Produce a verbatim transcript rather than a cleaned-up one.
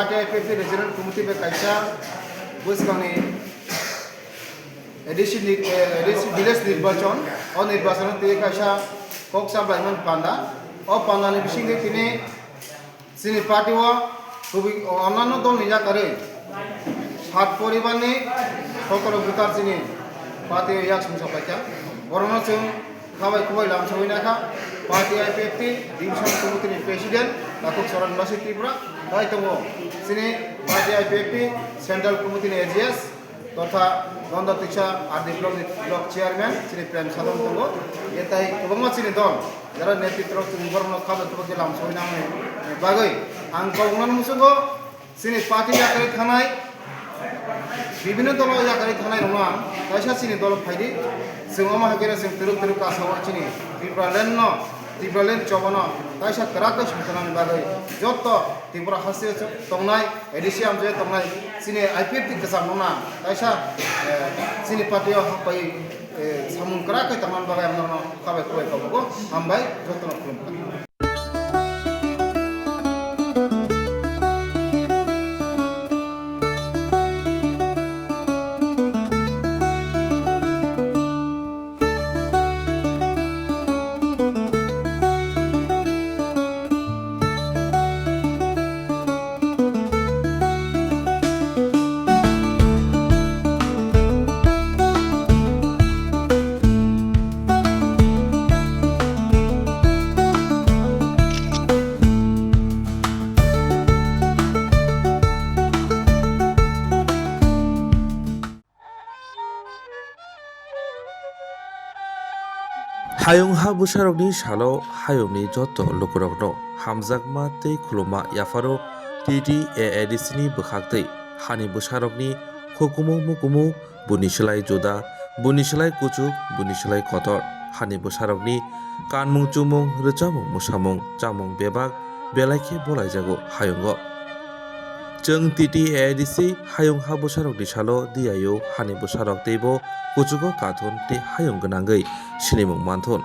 T I P F T Regional Committee bai kaisa bwskangni A D C ni, eh, A D C village nirbachon, o nirbachon twi kaisa kok chaplaimani panda. O pandani bisingtwi tini chini party o kubui onano dolni yakarwi sat poribarni sotoro voter chini party o yak sumsa paikha. Borokno chwng khabai kubai lamsogwi naikha. Party I P F T Division Committee ni President Takhuk Charan Basi Tripura, tai tongo chini Party I P F T Central Committee ni A G S, totha Gonda Twisa R D block ni block chairman chini Prem Sadam tongo. Etai kwbangma chini dol, jara netritro chwng borokno khabai kubai khe lamsogwi nangni bagwi ang kok nang muchungo. Chini party yakarwi thanai, bibhinno dolo yakarwi thanai rokno ang kaisa chini dolo phaidi. Chwng omo hai khe chwng twrwk twrwk kasao chini Tipraland no, Tipraland chobano kaisa kwrak khe songkha nani bagwi joto Tripura haste tongnai, A D C amchai tongnai chini I P F T kwcham rokno ang kaisa, eh, chini party o hapbai, eh, samung kwrak khe tongna bagwi ang norokno khabai kubai khabugo. Hambai, jotono khulumkha. Hayung ha bwsarokni salo hayungni joto lukurokno hamjakma tei khulumma yapharo T T A A D C ni bwkhaktwi hani bwsarokni hukumu mukumu, buni slai juda, buni slai kuchuk, buni slai kotor, hani bwsarokni kanmung chumung, rwchapmung mwsamung, chamung bebak belai khe bolaijago hayungo. Chwng T T A A D C hayung ha bwsarokni salo diyaio hani bwsarok teibo kuchugo kathun tei hayung gwnangwi sinimung manthun.